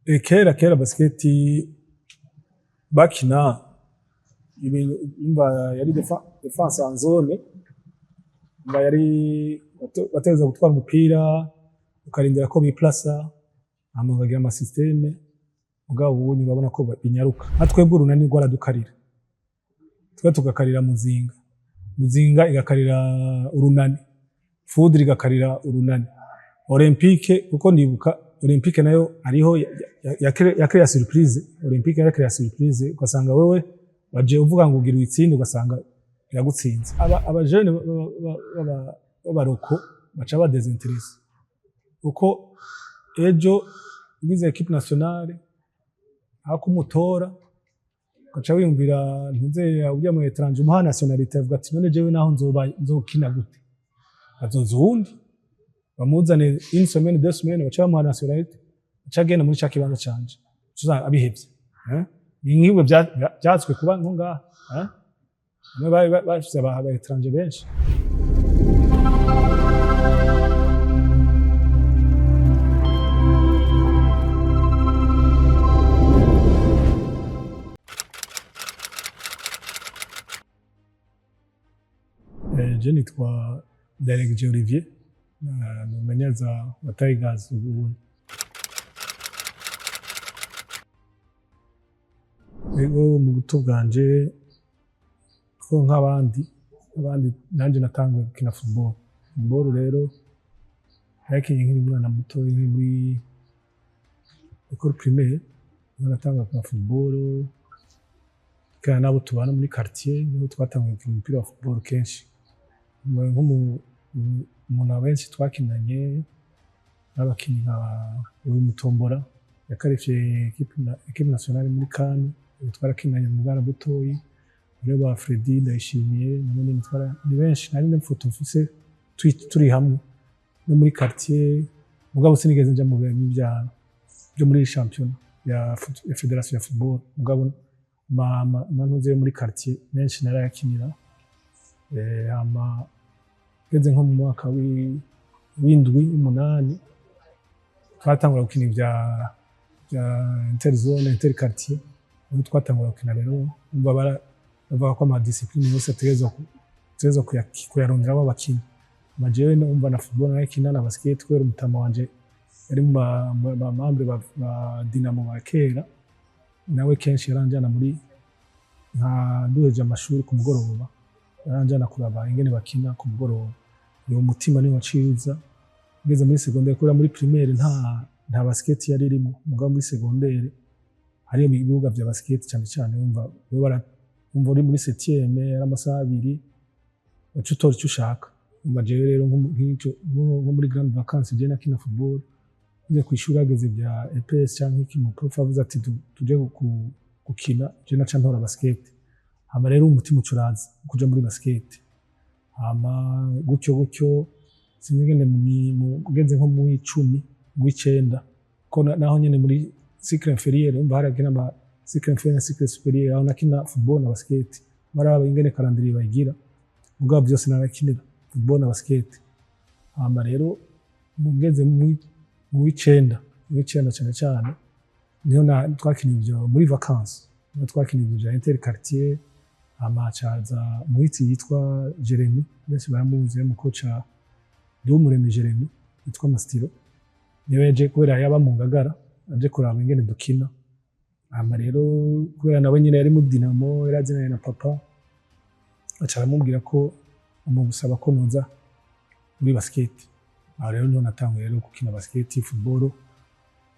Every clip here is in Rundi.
Kera kera basiketi bakina ibintu umva yari defense en zone, umva yari bategerezwa gutwara umupira ukarindira ko biplasa, hama bakagira ama système. Mugabo ubu urabona ko binyaruka. Nka twebwe Urunani rwaradukarira, twe tugakarira Muzinga, Muzinga igakarira Urunani, Foudre igakarira Urunani, Olympique, kuko ndibuka Olympique nayo hariho ya créa surprise. Olympique ya créa surprise, ugasanga wewe waje uvuga ngo ugira utsinde, ugasanga iragutsinze. Aba jeunes b'abaroko baca ba désintéressé, kuko ejo ugize équipe nationale aho kumutora ugaca wiyumvira ntuze ujya mu étranger umuha nationalité, avuga ati: "None jewe naho nzoba nzokina gute? Azoza uwundi bamuzane une semaine, 2 semaines, baca bamuha nationalité, aca agenda muri ca kibanza canje." Uca abihevye, eh? Ni nk'ibyo vyatswe kuba nko ngaha, eh? Bamwe bari bafise aba étranger benshi. Je nitwa Ndayiragije Olivier, ni umumenyereza wa Tigers ubu. Ego, mu buto bwanje ko nk'abandi abandi nanje natanguye gukina football. Football rero nakinye nkiri umwana muto, nkiri muri école primaire niho natangura gukina football. Kandi n'abo tubana muri quartier niho twatanguye gukina umupira wa football kenshi. Umuntu abenshi twakinanye n'abakinyi nka uyu Mutombora yakarifiye équipe nationale muri CAN, twarakinanye mu bwana butoyi. Hariho ba Freddy Ndayishimiye nabo nyene twara, ni benshi. Nari n'ifoto mfise turi hamwe no muri quartier. Mugabo sinigeze nja mu bintu byo muri championnat ya fédération ya football, mugabo mantuze yo muri quartier menshi narayakinira. Hama ngeze nko mu mwaka w'indwi, w'umunani, twatangura gukina ibya interzone, interquartier, niho twatangura gukina. Rero umva bavuga ko ama discipline yose ategerezwa kuyaronderamo abakinyi. Hama jewe numva na football narayikina na basket, kubera umutama wanje yari mu ba membre ba Dinamo ba kera, nawe kenshi yaranjana muri nka duheje amashuri ku mugoroba, yaranjana kuraba ingene bakina ku mugoroba. Uwo mutima niwo waciye uza ngeze muri secondaire, kubera muri primaire nta basket yari irimo, mugabo muri secondaire hariyo ibibuga vya basket cyane cyane. Wumva wewe wumva uri muri septième, yari amasaha 2, waca utora icyo ushaka. Umva jewe rero nk'ico nko muri grande vacances je nakina football. Ngiye kw'ishuri hageze bya EPS canke iki, mu prof avuze ati tuje gukina, je naca ntora basket. Hama rero umutima uca uraza kuja muri basket. Hama gutyo gutyo, sinzi ingene ngeze nko mu 10, mu 9, ko naho nyene muri cycle inférieur, umva harakina ama cycle inférieur na cycle supérieur, aho nakina football na basket. Baraba ingene calendrier bayigira, mugabo byose narakinira football na basket. Hama rero ngeze mu 9 cyane cyane niho twakina ivyo muri vacances, niho twakina ivyo vya interquartier. Hama hacaza umuhitsi yitwa Jeremy, benshi baramuzi, yari umukoca Duwumuremyi Jeremy yitwa Mastiro, niwe yaje kubera yaba mu Ngagara, aje kuraba ingene dukina. Hama rero kubera nawe nyine yari muri Dinamo, yari azinanye na papa, aca aramubwira ko amusaba ko noza muri basket. Aho rero niho natanguye rero gukina basket, football.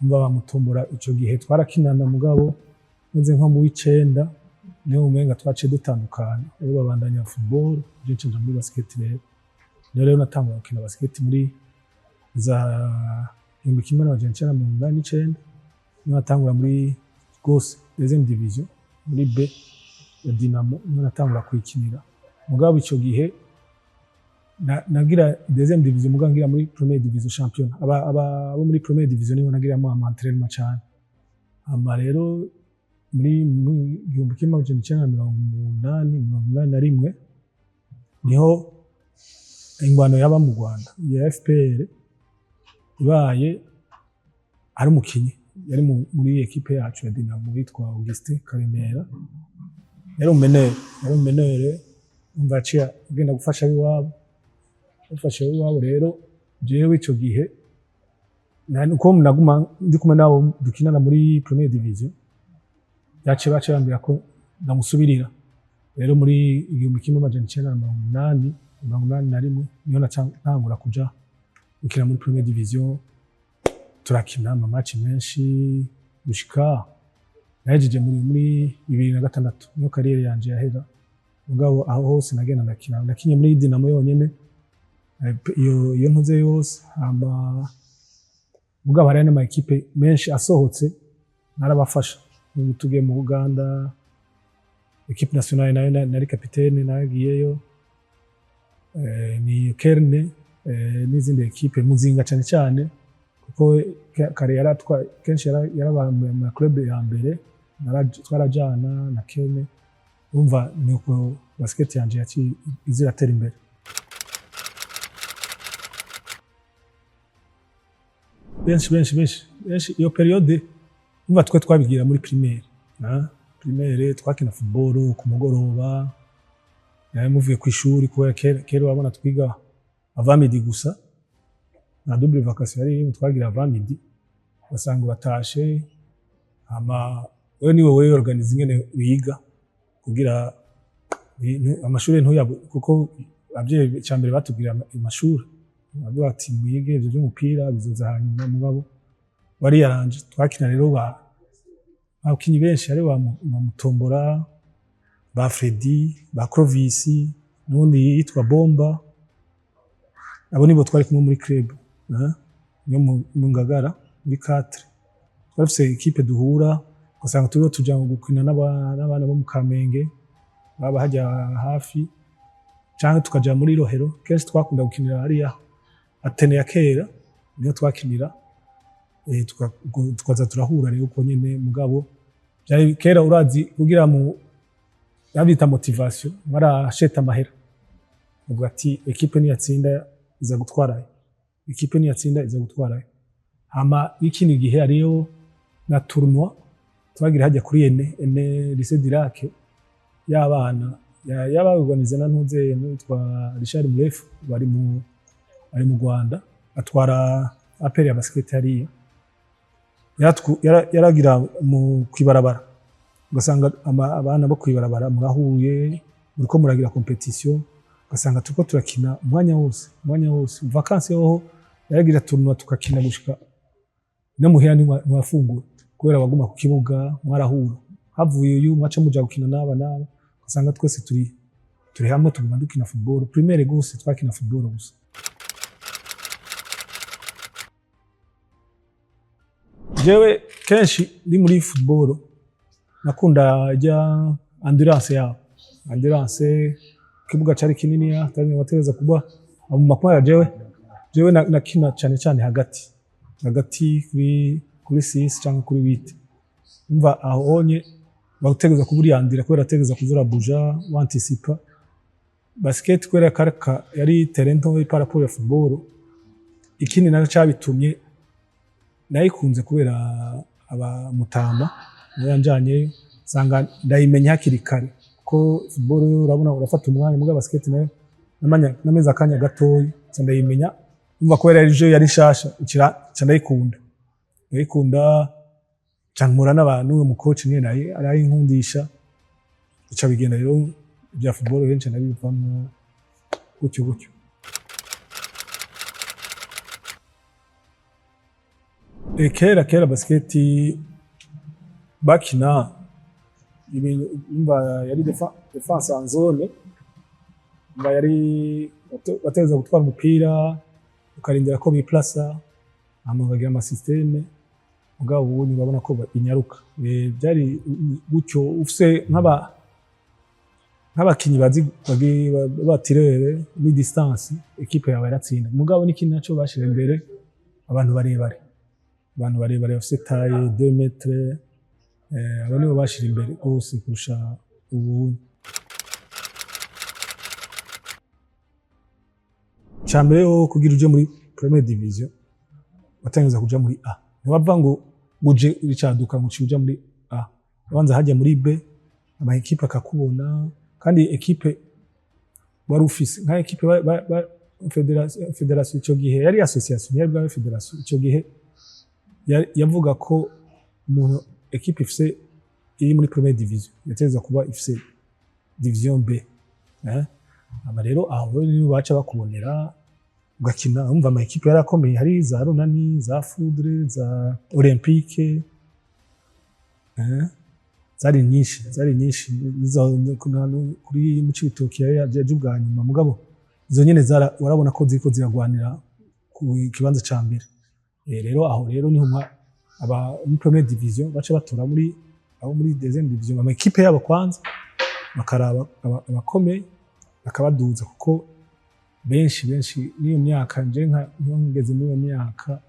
Umva bamutombora ico gihe twarakinana, mugabo meze nko mu 9 niho umenga twaciye dutandukana, rero babandanya football, je nca muri basket. Rero niho rero natanguye gukina basket muri za 1989, niho natangura muri gose deuxième division muri B ya Dinamo, niho natangura kuyikinira. Mugabo ico gihe nagira deuxième division, mugabo ngira muri première division championnat, aba abo muri première division niho nagiramo ama entraînement cyane. Hama rero muri 1980, 81, niho ingwano yaba mu Rwanda ya FPR ibaye, ari umukinyi Yari muri équipe yacu ya Dinamo yitwa Augustin Karemera, yari umu meneur, yari umu meneur. Umva, yaciye agenda gufasha ab'iwabo, gufasha ab'iwabo. Rero jewe ico gihe uko naguma ndi kumwe nabo dukinana muri première division, yaciye baciye bambwira ko ndamusubirira. Rero muri 1980, 81 niho naca ntangura kuja gukina muri première division. Turakina ama match menshi gushika nahejeje muri 2006, niyo carrière yanje yahera. Mugabo aho hose nagenda ndakina, nakinye muri Dinamo yonyene iyo ntuze yose. Hama mugabo hariho n'ama équipe menshi asohotse narabafasha. Ubu tugiye mu Buganda, équipe nationale nayo nari capitaine, nagiyeyo. Ni Kerne n'izindi équipe, Muzinga cyane cyane, kuko kare yaratwa kenshi yaraba mu ma club ya mbere, twarajana na Kerne. Urumva ni uko basket yanje yaciye iza iratera imbere. Benshi, benshi, benshi, benshi. Iyo période, umva, twe twabigira muri primaire, ah, primaire twakina football ku mugoroba, muvuye ku ishuri, kubera kera kera urabona twiga avant-midi gusa, nta double vacation yari irimo. Twagira avant-midi, ugasanga uratashe, hama wewe niwe wewe organize ingene wiga kugira amashuri ntuyabu, kuko abavyeyi icambere batubwira amashuri, bavuga ati mwige, ivyo vy'umupira bizoza hanyuma. Mugabo wariyaranje, twakina. Rero ba abakinyi benshi ari ba Mutombora, ba Freddy, ba Clovis, n'uwundi yitwa Bomba, abo nibo twari kumwe muri club yo mu Ngagara muri 4. Twari dufise équipe duhura, ugasanga turiho tuja gukina n'abana bo mu Kamenge baba hajya hafi, canke tukaja muri Rohero. Kenshi twakunda gukinira hariya Atene ya kera, niyo twakinira. Tukaza turahura rero uko nyene. Mugabo byari kera, urazi, kugira mu babita motivation, barasheta amahera, uvuga ati équipe niyatsinda iza gutwarayo, équipe niyatsinda iza gutwarayo. Hama n'ikindi gihe hariyo na tournoi twagira hajya kuri ene lycée du Lac y'abana, yabaorganize na ntuze n'uwitwa Richard Murefu, bari mu Rwanda, atwara APR ya basket hariya. Yaragira mu kwibarabara, ugasanga abana bo kwibarabara murahuye, muriko muragira compétition, ugasanga turiko turakina umwanya wose, umwanya wose. Vacances hoho yaragira tournoi, tukakina gushika no muhira ntiwafungura kubera waguma ku kibuga. Mwarahura, havuye uyu mwaca muja gukina n'aba n'aba, ugasanga twese turi hamwe, tuguma dukina football. Primaire gose twakina football gusa. Jewe kenshi ndi muri football nakunda ijya endurance yabo, endurance. Ikibuga cari kinini, wategereza kuba mu makumyabiri. Jewe nakina cyane cyane hagati hagati, kuri 6 cyangwa kuri 8. Umva, aho onye bagutegereza kuba uriyandira, kubera ategereza kuza urabuja, wantisipa. Basket kubera karaka yari terrain ntoyi par rapport ya football. Ikindi naco cabitumye nayikunze, kubera aba mutama niyo yanjanyeyo, nsanga ndayimenya hakiri kare, ko football yo urabona urafata umwanya, muga basket nayo nameze akanya gatoyi nca ndayimenya. Umva, kubera yari yari nshasha, nca ndayikunda, nca mpura n'abantu, uwo mu coach nyene arayinkundisha, bica bigenda. Rero ibya football benshi ndabivamwo gutyo gutyo. Kera kera basket bakina ibintu, umva, yari défense en zone. Umva, yari wategereza gutwara umupira, ukarindira ko biplasa, hama bakagira ama système. Mugabo ubu urabona ko inyaruka. Byari gutyo, ufise nk'abakinyi bazi batirere ni distance, équipe yawe iratsinda. Mugabo n'ikindi naco bashira imbere abantu barebare, abantu barebare bafise taille 2 mètres, abo nibo bashira imbere rwose kurusha ubu. Icya mbere ho, kugira uje muri première division watangiza kuja muri A, ntiwava ngo Uje uricaduka ngo uciye uja muri A, ubanza hajya muri B, ama équipe akakubona. Kandi équipe wari ufise nka équipe fédération ico gihe yari association, yari bwawe fédération ico gihe, yavuga ko umuntu équipe ifise iri muri première division yategerezwa kuba ifise division B, eh? Aba rero aho rero nibo baca bakubonera ugakina. Umva, ama équipe yarakomeye, hari za Runani, za Foudre, za Olympique, eh? Zari nyinshi, zari nyinshi. Kuri mu Cibitoki yari yaje ubwa nyuma, mugabo izo nyene warabona ko ziriko ziragwanira ku kibanza ca mbere. Rero aho rero niho aba muri première division baca batora muri abo muri deuxième division, ama équipe yabo kwanza bakaraba abakomeye bakabaduza, kuko benshi benshi n'iyo myaka, nje nka ngeze muri iyo myaka,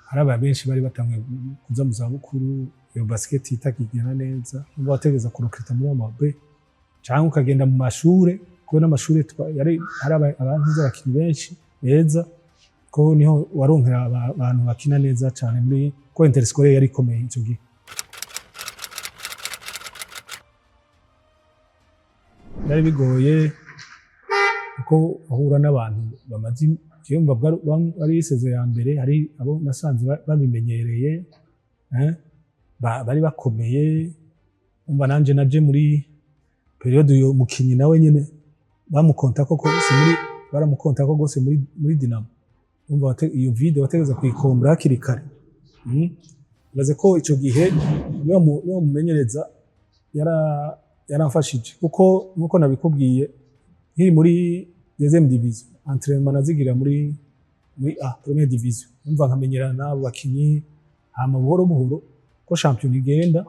hari aba benshi bari batanguye kuza mu zabukuru, iyo basket itakigenda neza. Umva, wategereza kurecruta muri ama B cyangwa ukagenda mu mashure, kuko n'amashure yari hari abantu b'abakinyi benshi beza, ko niho waronkera abantu bakina neza cyane muri ko interscolaire yari ikomeye ico gihe. Byari bigoye kuko uhura n'abantu bamaze, yumva ari saison ya mbere, hari abo nasanze babimenyereye, bari bakomeye. Umva, nanje naje muri période uyo mukinyi nawe nyene bamukonta ko gose muri, baramukonta ko gose muri Dinamo. Umva, iyo vide wategeza kuyikombra hakiri kare. Baze ko ico gihe niyo mumenyereza yaramfashije, kuko nkuko nabikubwiye, nkiri muri deuxième division, entraînement nazigira muri A, première division. Umva, nkamenyerana n'abo bakinyi, hama buhoro buhoro ko champion igenda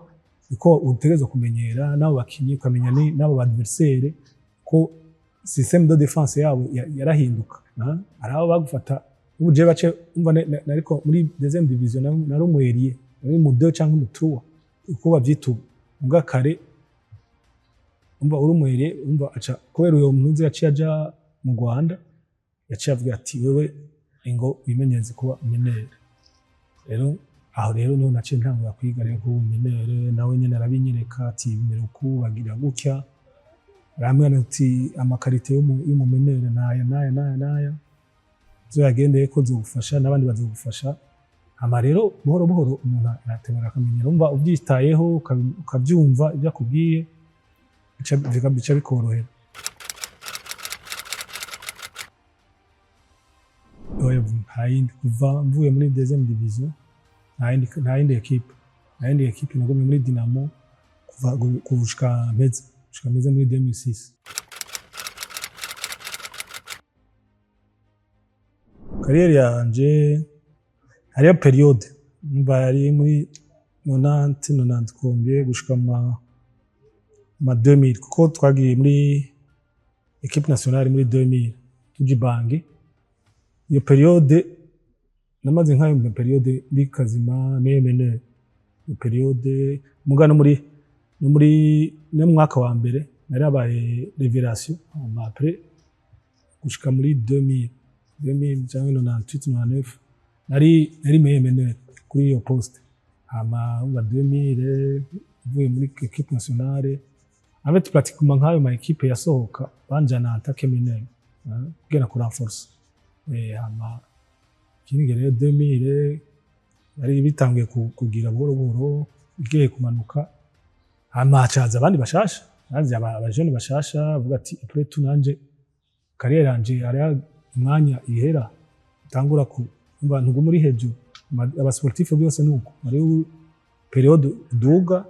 niko utegerezwa kumenyera n'abo bakinyi, ukamenya n'abo adversaire, ko système de défense yabo yarahinduka. Hari abo bagufata ubu je bace, umva, nariko muri deuxième division nari umu ailier, nari mu 2 canke mu 3 uko bavyita ubu. Muga kare, umva, uri umu ailier, umva, aca kubera uyo muntu yaciye aja mu Rwanda, yaciye avuga ati: "Wewe ingo wimenyereze kuba meneur." Rero aho rero niho naciye ntangura kwiga rero kuba meneur. Nawe nyene arabinyereka ati: "Bimera uku, bagira gutya." Arambwira ati: "Ama qualités y'umu meneur naya naya naya naya, uzoyagendeye ko zogufasha n'abandi bazogufasha." Hama rero buhoro buhoro umuntu aratebara akamenyera. Umva, ubyitayeho ukabyumva ibyo akubwiye, bica bikorohera. Oya, nta yindi. Kuva mvuye muri deuxième division, nta yindi équipe, nta yindi équipe. Nagumye muri Dinamo kuva gushika mpeze muri 2006. Carrière yanje hariyo période, umva, yari muri 90, 90 combien gushika ma 2000, kuko twagiye muri équipe nationale muri 2000 tuja i Bangui. Iyo période namaze nkayo période ndi kazima meneur iyo période, muga no muri no mu mwaka wa mbere nari yabaye révélation. Hama après gushika muri 2000, 2000 cyangwa 98, 99, nari meilleur meneur kuri iyo poste. Hama umva, 2000 mvuye muri équipe nationale, en fait pratiquement nk'ayo ma équipe yasohoka banjana en tant que meneur kugenda ku renforcer. Hama ikindi gihe rero 2000 yari bitanguye kugira buhoro buhoro igiye kumanuka, hama hacaza abandi bashasha, haza aba jeunes bashasha, avuga ati: "Après tout, nanje carrière yanje hariho umwanya ihera." Utangura ku, umva, ntuguma uri hejuru. Aba sportif byose nuko hariho période uduga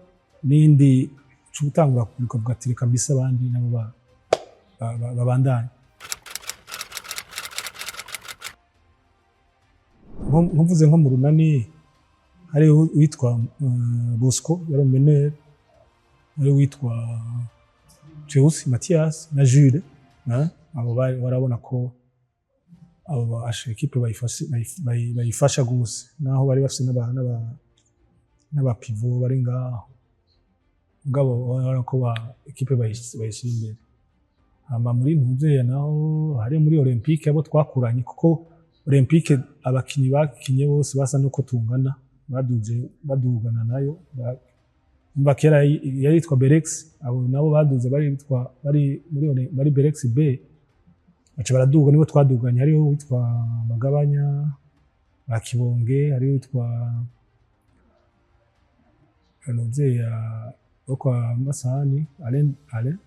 n'indi uca utangura ukavuga ati: "Reka mbise abandi nabo babandanye." Nkuvuze nko mu Runani, hari uwitwa Bosco yari umu meneur, hari uwitwa Cheusi Mathias na Jules, abo bari barabona ko abo basha équipe bayifasha gose, naho bari bafise n'aba pivot bari ngaho, mugabo urabona ko ba équipe bayishyira imbere. Hama muri Ntuzeya naho hari muri Olympique abo twakuranye, kuko Olympique abakinyi bakinye bose basa nuko tungana. Baduze badugana nayo. Umva, kera yari yitwa Berex. Abo nabo baduze bari bitwa bari muri bari Berex B, baca baraduga, nibo twaduganye. Hariho witwa Magabanya ba Kibonge, hariho witwa umuvyeyi wo kwa Masani Alain, Alain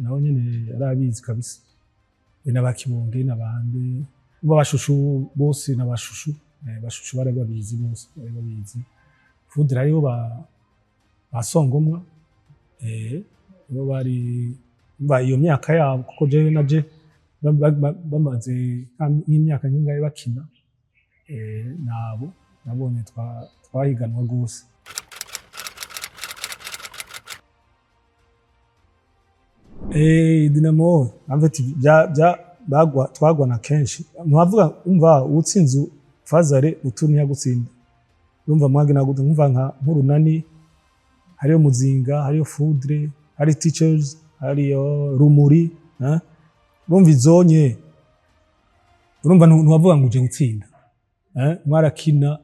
nawe nyene yarabizi kabisa. Na ba Kibonge n'abandi b'abashushu bose, n'abashushu bashushu bari babizi bose, bari babizi. Foudre hariho ba Songomwa, bo bari ba iyo myaka yabo, kuko jewe naje bamaze nk'imyaka nk'ingahe bakina. Nabo nabonye twahiganwa gose. Dinamo en fait bya bagwa twagwana kenshi. Ntiwavuga, umva, utsinze phase aller, retour ntiyagutsinda. Urumva mwagina gute? Nkumva nka nk'Urunani, hariyo Muzinga, hariyo Foudre, hari Teachers, hariyo Rumuri, eh? Urumva izonye, urumva ntiwavuga ngo uje gutsinda, eh? Mwarakina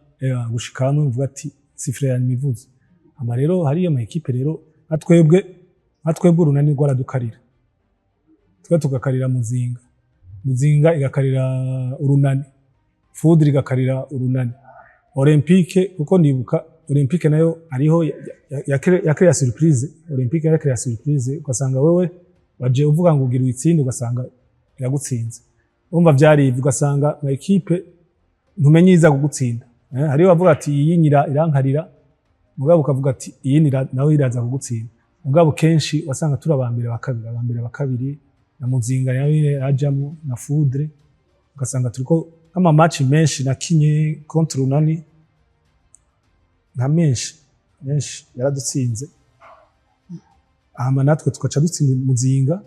gushika hamwe muvuga ati sifflet ya nyuma ivuze. Hama rero hariyo ama équipe rero, nka twebwe Urunani rwaradukarira, twe tugakarira Muzinga, Muzinga igakarira Urunani, Foudre igakarira Urunani, Olympique, kuko ndibuka Olympique nayo hariho ya surprise. Olympique ya surprise, ugasanga wewe waje uvuga ngo ugira uyitsinde, ugasanga iragutsinze. Urumva vyari ivyo, ugasanga ma équipe ntumenye iza kugutsinda. Hariho bavuga ati iyi nyira irankarira, mugabo ukavuga ati iyi nawe iraza kugutsinda. Mugabo kenshi wasanga turi abambere ba kabiri, abambere ba kabiri, na Muzinga nayo yajamwo na Foudre, ugasanga turiko nk'ama match menshi nakinye contre Runani, nka menshi menshi yaradutsinze, hama natwe tugaca dutsinda Muzinga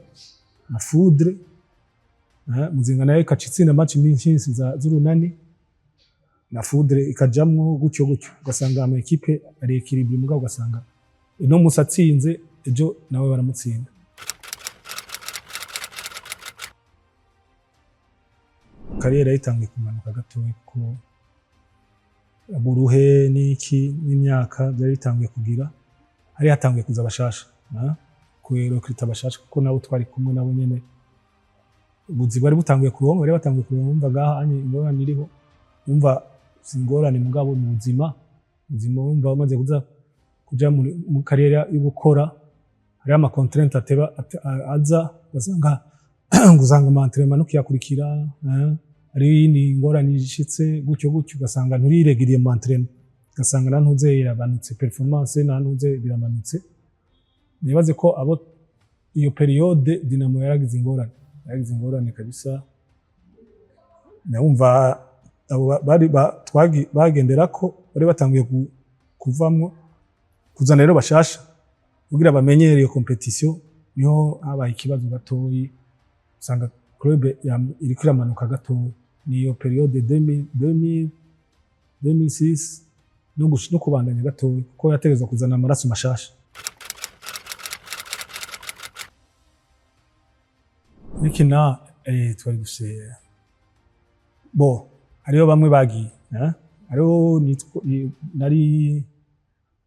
na Foudre. Muzinga nayo ikaca itsinda match nyinshi z'Urunani, na Foudre ikajamwo gutyo gutyo, ugasanga ama équipe ari équilibré. Mugabo ugasanga ino musi atsinze, ejo nawe baramutsinda. Carrière yayitanguye kumanuka gatoya, kuko uburuhe n'iki n'imyaka byari bitanguye kugira, hari hatanguye kuza abashasha, kurecruta abashasha, kuko nabo twari kumwe nabo nyene ubuzi bwari butanguye kuronka, bari batanguye kuronka. Umva ngaha anye ingorane iriho, umva si ingorane mugabo mu buzima, wumva umaze kuza kuja mu carrière yo gukora, hariho ama contrainte ateba aza, ugasanga ama entraînement ntukiyakurikira, hariho iyindi ngorane ishitse gutyo gutyo, ugasanga nturiregiriye mu entraînement, ugasanga na ntuze iramanutse, performance na ntuze biramanutse. Nibaze ko abo iyo période Dinamo yaragize ingorane, yaragize ingorane kabisa. Ndumva abo bari bagendera ko bari batanguye kuvamwo, kuzana rero bashasha kugira bamenyere iyo compétition, niho habaye ikibazo gatoyi, usanga club iriko iramanuka gatoyi. Niyo période 2000 2000 2006 no kubandanya gatoyi, kuko yategerezwa kuzana amaraso mashasha. Nikina twari dufise bo, hariho bamwe bagiye, eh? Hariho nari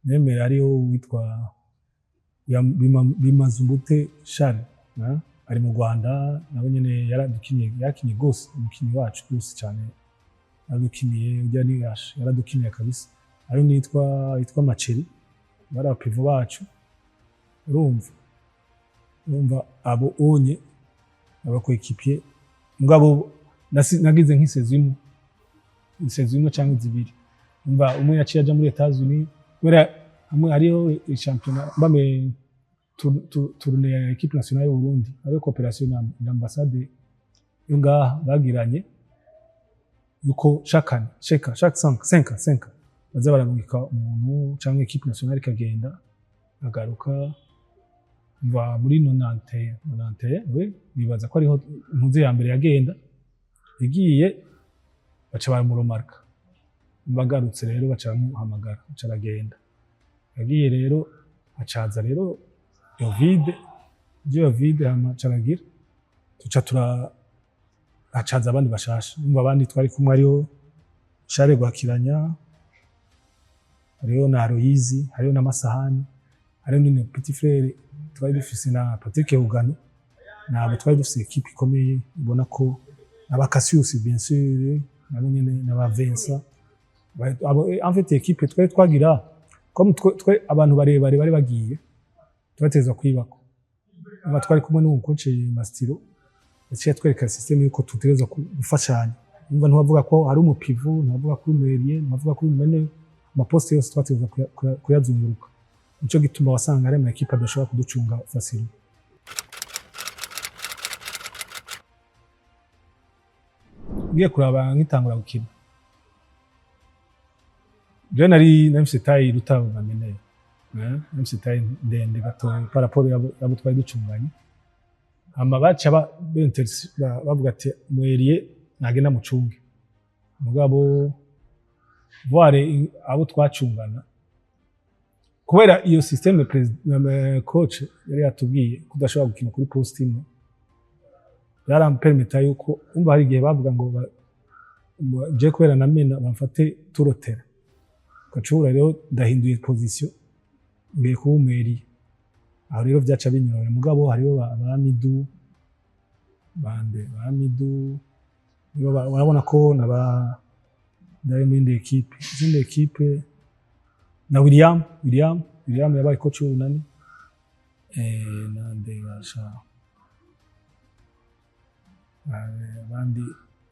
nemera, hariho witwa Bimazumbute Charles, eh? Ari mu Rwanda, nawe nyene yaradukiniye, yarakinye gose, umukinyi wacu gose cyane, yaradukiniye ujya ni yaradukiniye kabisa. Hariho nitwa yitwa Maceri, bari aba pivot bacu. Urumva abo onye aba coéquipier, mugabo nagize nk'i saison imwe, i saison imwe canke zibiri. Umva, umwe yaciye aja muri Etats-Unis, kubera hamwe hariho shampiyona bame tournée ya équipe nationale y'u Burundi, hariho coopération na ambassade yo ngaha bagiranye, yuko chaque année, chaque 5 baza bararungika umuntu canke équipe nationale ikagenda agaruka. Mva muri 91, we nibaza ko ariho impuzu ya mbere yagenda, yagiye baca baramuremarqua. Bagarutse rero baca bamuhamagara, baca aragenda. Yagiye rero, acaza rero iyo vide, iyo vide, hama aca aragira tuca tura hacaza abandi bashasha. Umva, abandi twari kumwe hariho Charles Rwakiranya. Hariho na Aloyizi, hariho na Masahani, hariho nyine petit frère twari dufise na Patrick Hugano. Nabo twari dufise équipe ikomeye, ubona ko aba Cassius bien sûr nabo nyene n'aba Vincent. Abo en fait équipe twari twagira comme twe abantu barebare bari bagiye, tubateza kwibako. Aba twari kumwe n'uwo coach Mastiro, yaciye atwereka système yuko tutegerezwa gufashanya. Umva, ntiwavuga ko hari umu pivot, ntiwavuga ko uri umu ailier, ntiwavuga ko uri umu meneur, ama postes yose twategerezwa kuyazunguruka. Nico gituma wasanga ari ama équipes adashobora kuducunga facile. Ngiye kuraba nkitangura gukina, jewe nari mfise taille iruta abo ba meneurs, nari mfise taille ndende gatoya par rapport yabo twari ducunganye. Hama baca bavuga ati umu ailier nagenda mucunge. Mugabo voire abo twacungana, kubera iyo système coach yari yatubwiye ko udashobora gukina kuri poste imwe, byarampermeta yuko umva hari igihe bavuga ngo je kubera namena bamfate turotera gacura, rero ndahinduye position, ngiye kuba umu ailier. Aho rero vyaca binyorohera. Mugabo hariho ba Midu, bande ba Midu nibo urabona ko naba ndari mu yindi équipe, izindi équipe na William yabaye coach w'Urunani, nande basha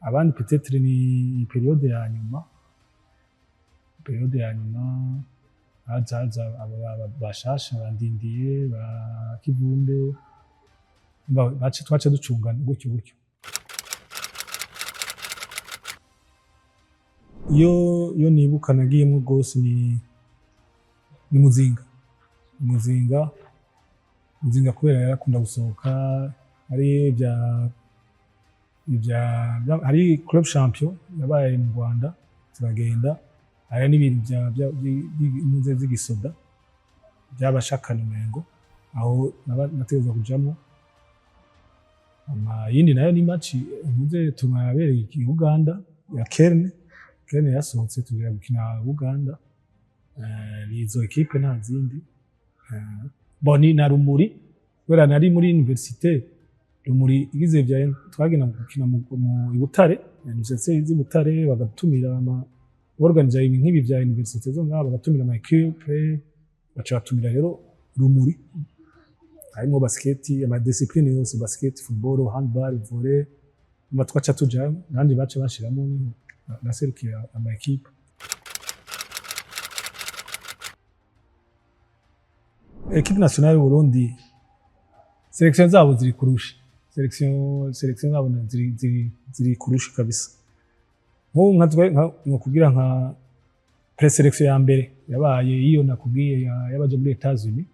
abandi peut-être ni période ya nyuma, période ya nyuma haza aba bashasha bandindiye ba Kivumbe, bace twaca ducungana gutyo gutyo. Iyo nibuka nagiyemo rwose ni Muzinga. Muzinga kubera yarakunda gusohoka, hari ibya hari club champion yabaye mu Rwanda turagenda, hari n'ibintu bya by'impuzu z'igisoda by'abashakana umengo aho nategerezwa kujamwo. Hama iyindi nayo ni match impuze tunabereye i Uganda ya Kerne. Kerne yasohotse tugera gukina Uganda. Ni izo équipe, nta zindi. Bon, ni na Rumuri kubera nari muri université. Rumuri igize vya twagenda gukina mu i Butare, université z'i Butare, bagatumira ama organiza ibintu nk'ibi vya université zo ngaha, bagatumira ama équipe, baca batumira rero Rumuri. Harimo basket, ama discipline yose: basket, football, handball, volley. Umva, twaca tuja nandi baca bashiramo naserukiye ama équipe. Équipe nationale y'u Burundi, sélection zabo ziri kurusha, sélection zabo ziri kurusha kabisa. Nk'ubu nka twe nka kugira nka présélection ya mbere yabaye iyo nakubwiye y'abaje muri Etats-Unis,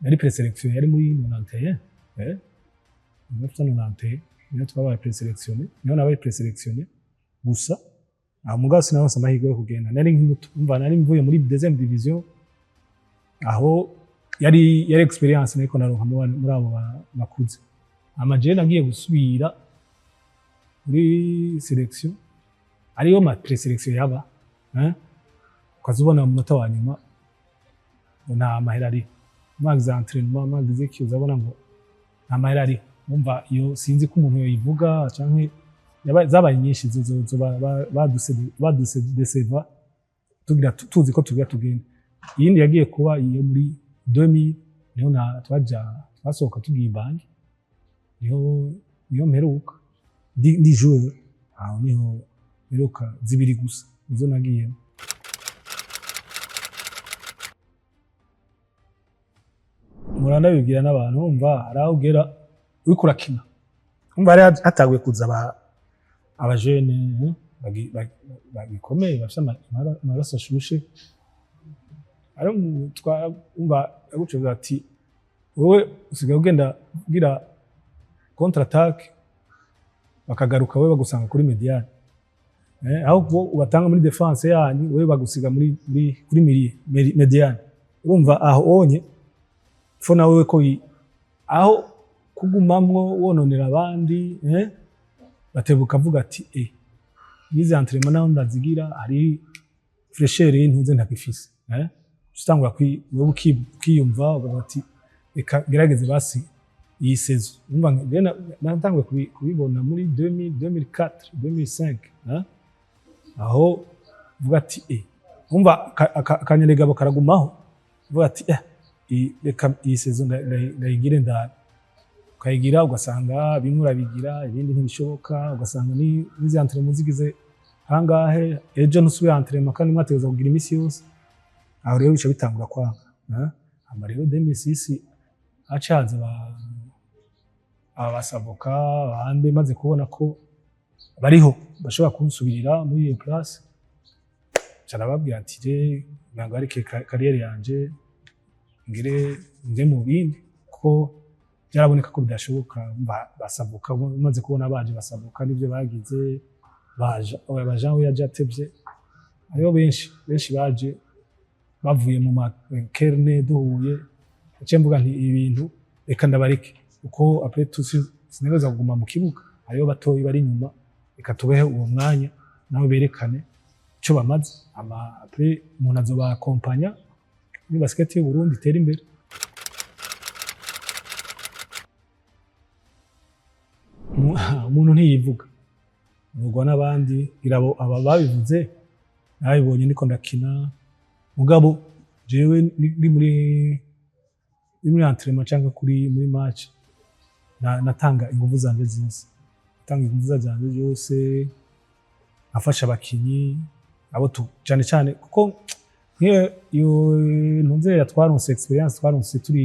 yari présélection yari muri 91, 1991 niyo twabaye présélectionné, niyo nabaye présélectionné gusa. Aho mugabo sinaronse amahirwe yo kugenda, nari nk'umuto. Umva, nari mvuye muri deuxième division. Aho yari expérience nariko naronka muri abo bakuze. Hama jewe nagiye gusubira muri sélection ariyo ma présélection yaba, hein, ukaza ubona mu munota wa nyuma ngo nta mahera ariho, mwagize entraînement, mwagize iki, uzabona ngo nta mahera ariho. Umva, iyo sinzi ko umuntu yoyivuga canke zabaye nyinshi zo baduse deceva tugira tuzi ko tugira tugenda. Iyindi yagiye kuba iyo muri 2000, niho na twaja twasohoka tugiye banki, niho mperuka ndi joueur. Aho niho mperuka, zibiri gusa nizo nagiyemo. Murandabibwira n'abantu. Umva, hari aho ugera uriko urakina, umva, hari hatanguye kuza abajene bagikomeye bafise amaraso ashushe. Ari umva yagucuza ati wowe usigaye ugenda ugira contre attaque, bakagaruka wowe bagusanga kuri médiane, aho bo ubatanga muri défense yanyu, wowe bagusiga muri kuri milieu médiane. Urumva, aho onye fo nawe ko aho kugumamwo wononera abandi, batebuka avuga ati nize entraînement naho ndazigira hari. Fraîcheur y'intuze ntagifise, eh, utangura wewe ukiyumva, ukavuga ati: "Reka ngerageze basi iyi saison." Umva, njye natanguye kubibona muri 2000, 2004, 2005, eh? Aho uvuga ati: "Umva, akanyabugabo karagumaho." Uvuga ati: "Reka iyi saison ndayigire ndara." Ukayigira, ugasanga bimwe urabigira, ibindi ntibishoboka, ugasanga n'izi entraînement zigize hangahe, ejo ntusubira entraînement kandi mwategereza kugira iminsi yose. Aho rero bica bitangura kwanga, eh? Hama rero 2006 haca haza aba basavoka bande, maze kubona ko bariho bashobora kunsubirira muri iyo place, nca ndababwira ati: "Je ntagarike carrière yanje, ngire nje mu bindi," kuko byaraboneka ko bidashoboka. Basavuka, maze kubona baje basavuka n'ibyo bagize, baje oya, baje we yaje atevye. Hariho benshi benshi baje bavuye mu makerne duhuye. Naciye mvuga nti: "Ibi bintu reka ndabareke," kuko après tout sinigeze kuguma mu kibuga, hariho batoyi bari inyuma, reka tubehe uwo mwanya nabo berekane ico bamaze. Ama après umuntu azobakompanya muri basket y'u Burundi itere imbere. Umuntu ntiyivuga, muvugwa n'abandi. Ngira abo aba babivuze nabibonye ndiko ndakina, mugabo jewe ndi muri entraînement cyangwa kuri muri match, natanga inguvu zanje zose, natanga inguvu zanje zose, nkafasha abakinyi abo tu cyane cyane, kuko nk'iyo iyo ntunze ya twaronse expérience, twaronse turi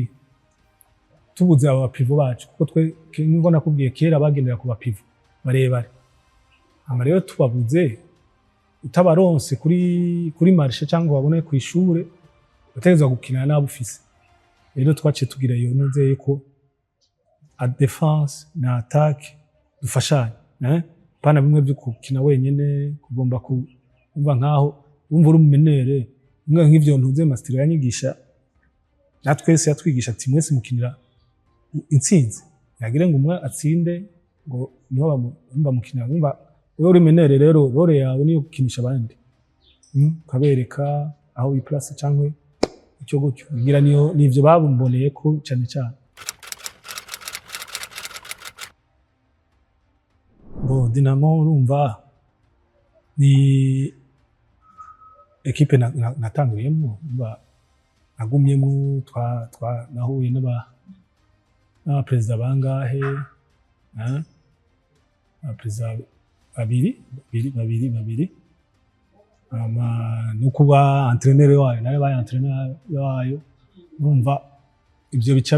tubuze aba pivot bacu, kuko twe nkuko nakubwiye kera bagendera ku ba pivot barebare. Hama rero tubabuze, utabaronse kuri marché cyangwa babone ku ishure, utegerezwa gukina n'abo ufise. Rero twaciye tugira iyo ntuze yuko a défense na attaque dufashanye, eh, pana bimwe byo gukina wenyene, kugomba kumva nkaho wumva uri umumenere umwe. Nk'ivyo ntuze master yanyigisha na twese, yatwigisha ati: "Mwese mukinira intsinzi, yagire ngo umwe atsinde ngo niho bumva mukinira." Wumva wewe uri meneur, rero rôle yawe niyo gukinisha abandi, ukabereka aho wiplace cyangwa icyo gutyo. Ngira niyo nivyo babumboneye ko cyane cyane. Bo Dinamo, urumva, ni équipe natanguriyemo, urumva nagumyemo, twa nahuye n'abaperezida bangahe, eh? Abaperezida babiri babiri babiri babiri, hama no kuba entraîneur wayo, nawe baye entraîneur wayo. Urumva ivyo bica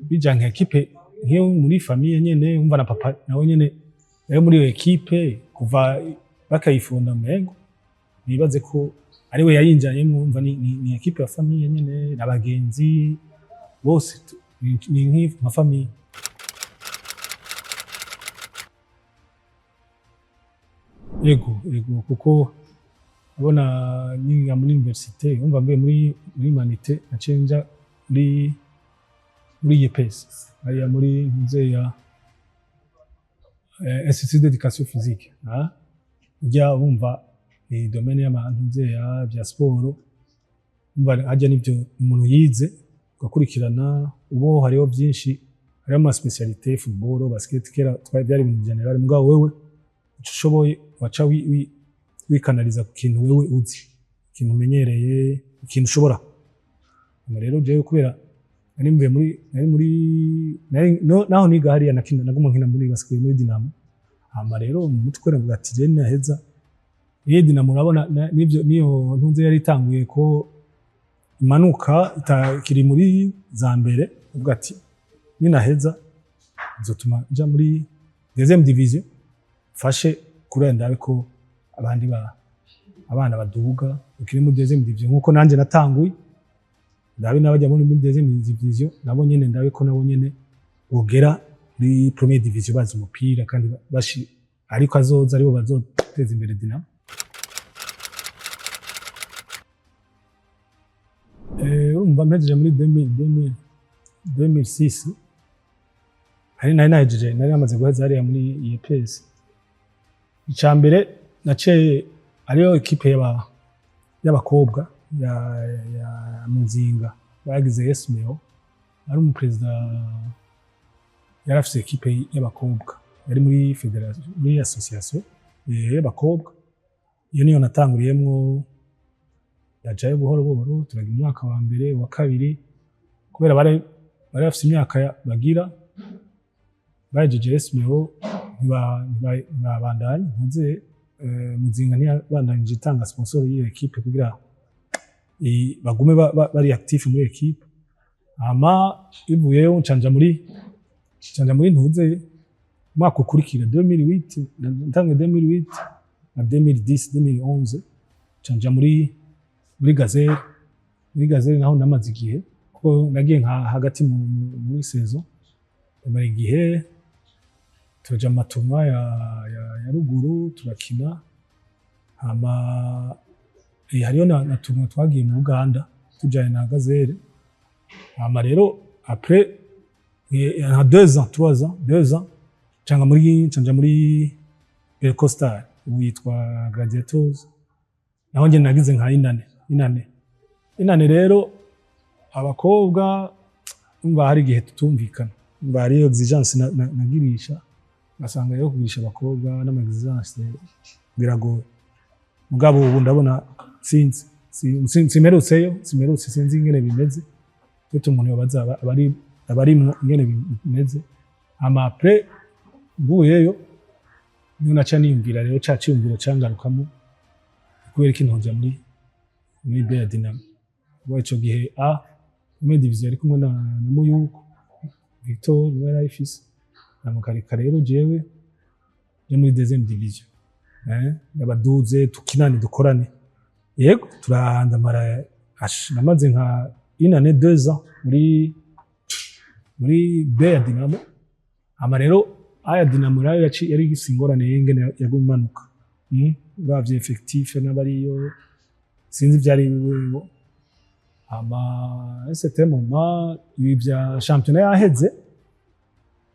bija nka équipe nk'iyo muri famille nyene. Umva, na papa nawe nyene yari muri iyo équipe kuva bakayifunda, mengo nibaze ko ariwe yayinjanyemo. Umva, ni équipe ya famille nyene, n'abagenzi bose, ni nka famille. Ego, kuko abona niga muri université, umva, mvuye muri humanités, naciye nja muri IEPS hariya muri ntuze ya Institut d'éducation physique, ah ujya wumva ni domaine y'abantu ya bya siporo. Umva, hajya n'ibyo umuntu yize ugakurikirana, ubu hariho byinshi, hariho ama spécialité, football, basket. Kera twari byari ibintu général, mugabo wewe ico ushoboye waca wikanaliza ku kintu wewe uzi, ikintu umenyereye, ikintu ushobora. Hama rero jewe kubera nari mvuye muri nari muri nari no, naho niga hariya nakina, naguma nkina muri basket muri Dinamo. Hama rero mu mutwe navuga ati: "Je naheza iyi Dinamo." Urabona nivyo niyo ntunze yari itanguye ko imanuka, itakiri muri za mbere. Uvuga ati: "Ninaheza nzotuma nja muri deuxième division, mfashe kuri ndabe ko abandi ba abana baduga ukiri muri deuxième division, nkuko nanje natanguye, ndabe n'abajya muri deuxième division nabo nyene, ndabe ko nabo nyene bogera muri première division bazi umupira kandi bashi, ariko azoza aribo bazoteza imbere Dinamo." Urumva mpejeje muri 2000 2000 2006, hari nari nahejeje, nari namaze guheza hariya muri IEPS. Icya mbere naciye ariyo équipe y'aba y'abakobwa ya Muzinga bagize SMO. Ari umuperezida, yari afise équipe y'abakobwa, yari muri fédération, muri association y'abakobwa. Iyo niyo natanguriyemwo, ndajayo buhoro buhoro, turagira umwaka wa mbere, wa kabiri, kubera bari bafise imyaka bagira bahejeje SMO, ntibabandanya ntuze. Muzinga ntiyabandanije itanga sponsor y'iyo équipe kugira bagume bari actif muri équipe. Hama bivuyeyo ncanja muri ntuze umwaka ukurikira 2008, ntanguye 2008 na 2010, 2011, ncanja muri Gazelle. Muri Gazelle naho namaze igihe, kuko nagiye nka hagati muri saison, ndamara igihe, turaja mu ma tournois ya ruguru, turakina. Hama hariyo na tournoi twagiye mu Buganda tujanye na Gazelle. Hama rero après nka 2 ans, 3 ans, 2 ans, canja muri Belcostar, ubu yitwa Gladiators. Naho njye nagize nka inane. Rero abakobwa umva hari igihe tutumvikana, umva hari exigence nagirisha, ngasanga rero kugirisha abakobwa n'ama exigence biragoye. Mugabo ubu ndabona, sinzi, simerutseyo, simerutse, sinzi ingene bimeze. Peut umuntu yobaza abarimwo ingene bimeze. Hama après mvuyeyo, niho naca niyumvira rero ca ciyumviro cangarukamo: kubera iki ntoja muri B ya Dinamo? Kuba ico gihe A muri division yari kumwe na Muyuko Victor, niwe yari ayifise. Namukareka rero jewe nje muri deuxième division, ndabaduze, tukinane, dukorane. Yego, turandamara, namaze nka une année, 2 ans muri B ya Dinamo. Hama rero A ya Dinamo nayo yari ifise ingorane y'ingene yaguma imanuka. Uravye effectif n'abariyo, sinzi ivyari biriho. Hama c'était moment ibi vya championnat yaheze,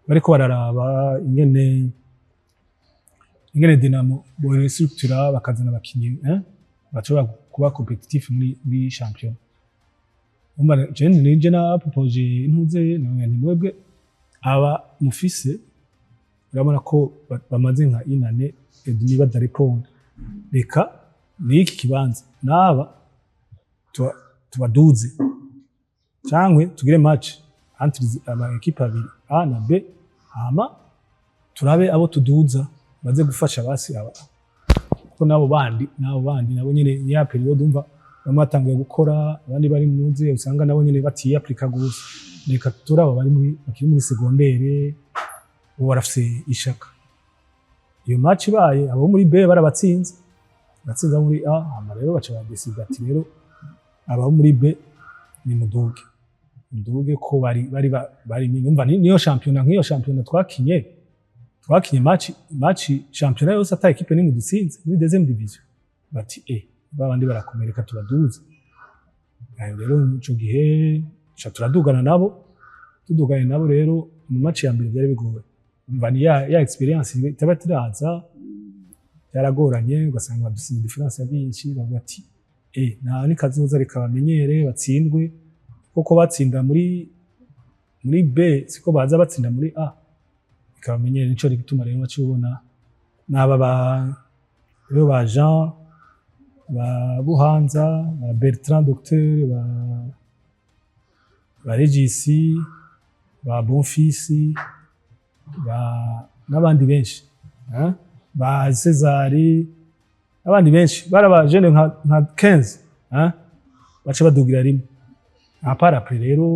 bariko bararaba ingene Dinamo borestructura, bakazana abakinyi bashobora kuba compétitif muri championnat. Umva, je nije na proposé intuze nti: "Mwebwe aba mufise, urabona ko bamaze nka une année et demie badareponda, reka n'iki kibanza n'aba tubaduze, cyangwa tugire match entre ama équipe abiri, A na B, hama turabe abo tuduza baze gufasha basi aba, kuko nabo bandi nabo nyene ni ya période, umva, bamwe batanguye gukora, abandi bari mu nzi, usanga nabo nyene batiyapurika gose. Reka turaba bari muri bakiri muri secondaire, ubu barafise ishaka." Iyo match ibaye, abo muri B barabatsinze, batsinze abo muri A. Hama rero baca badesida ati: "Rero abo muri B ni muduge, muduge," ko bari umva niyo shampiyona, nk'iyo shampiyona twakinye match shampiyona yose ata équipe nimwe dutsinze muri deuxième division. Bati: "Babandi barakomereka, tubaduze." Ayo rero ico gihe ca turadugana nabo. Tuduganye nabo rero, mu match ya mbere byari bigoye, umva ni ya expérience itaba tiraza, byaragoranye, ugasanga badusinze différence ya byinshi. Bavuga ati: "Nta nikazoza, reka bamenyere batsindwe, kuko batsinda muri B siko baza batsinda muri A, reka bamenyere." Nico gituma rero waciye ubona n'aba ba rero ba Jean, ba Buhanza, ba Bertrand Docteur, ba Regisi, ba Bonfisi, ba n'abandi benshi, hein? Ba Cesari n'abandi benshi, bari abajene nka 15, hein? Baca badugira rimwe. À part après rero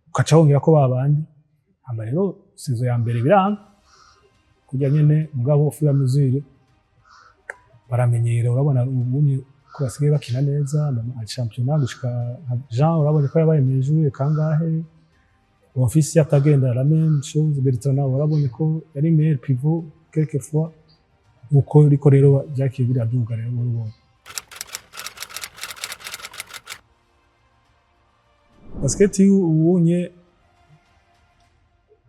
ukaca wongera ko babandi. Hama rero saison ya mbere biranga kurya nyene, mugabo au fur et à mesure baramenyera. Urabona ubunye ko basigaye bakina neza mu championnat, gushika nka Jean urabonye ko yabaye meilleur kangahe, Bonfils yatagenda la même chose, Bertrand nawe urabonye ko yari meilleur pivot quelquefois. Uko riko rero byakiye biraduga rero buhoro buhoro. Basket ubunye,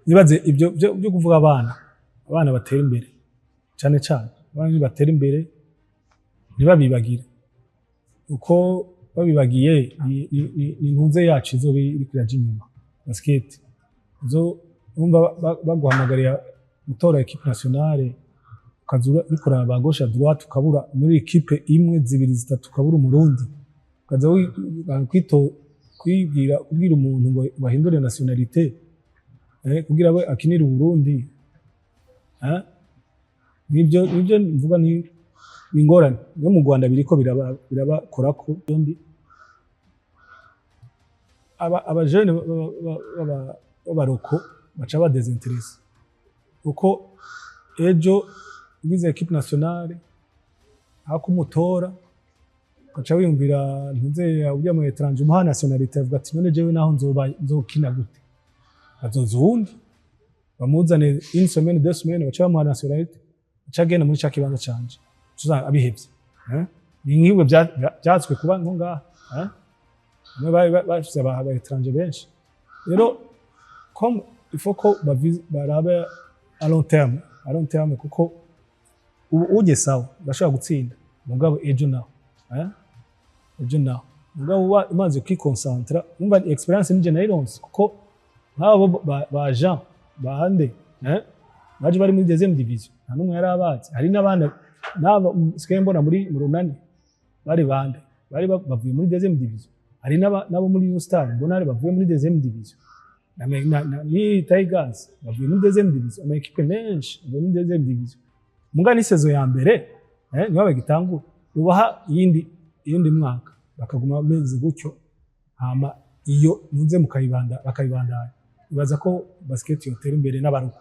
nibaze ibyo byo kuvuga abana batera imbere cyane cyane, abana batera imbere ntibabibagire. Uko babibagiye ni ntuze yacu izoba iriko iraja inyuma. Basket izo urumva baguhamagarira gutora équipe nationale, ukaza uriko uraba gauche à droite, ukabura muri équipe imwe, zibiri, zitatu, ukabura Umurundi, ukaza kwibwira kubwira umuntu ngo bahindure nationalité kugira we akinire Uburundi, eh? Nibyo mvuga ni ingorane. No mu Rwanda biriko birabakorako yombi. Aba jeunes b'abaroko baca ba désintéressé, kuko ejo ugize équipe nationale aho kumutora ugaca wiyumvira ntuze ujya mu étranger umuha nationalité, avuga ati: "None jewe naho nzoba nzokina gute?" Azoza uwundi bamuzane, une semaine, 2 semaines, baca bamuha nationalité, aca agenda muri ca kibanza canje. Tuza abihevye, eh? Ni nk'ibyo vyatswe kuba nko ngaha, eh? Bamwe bari bafise aba étranger benshi. Rero comme il faut ko barabe à long terme, à long terme, kuko ubu uje sawa urashobora gutsinda, mugabo ejo naho, eh? Ejo naho, mugabo uba umaze kwiconcentra. Umva, expérience nije nayironse, kuko nk'abo ba Jean bande, eh? Baje bari muri deuxième division, nta n'umwe yari abazi. Hari n'abandi n'aba sigaye mbona muri mu Runani bari bande bari bavuye muri deuxième division. Hari n'abo muri New Star mbona hari bavuye muri deuxième division, ni Tigers bavuye muri deuxième division. Ama équipe menshi bavuye muri deuxième division, muga ni saison ya mbere, niho bagitangura. Ubaha iyindi mwaka bakaguma bameze gutyo, hama iyo muze mukayibanda bakayibandanya, ibaza ko basket yotera imbere n'abaruko.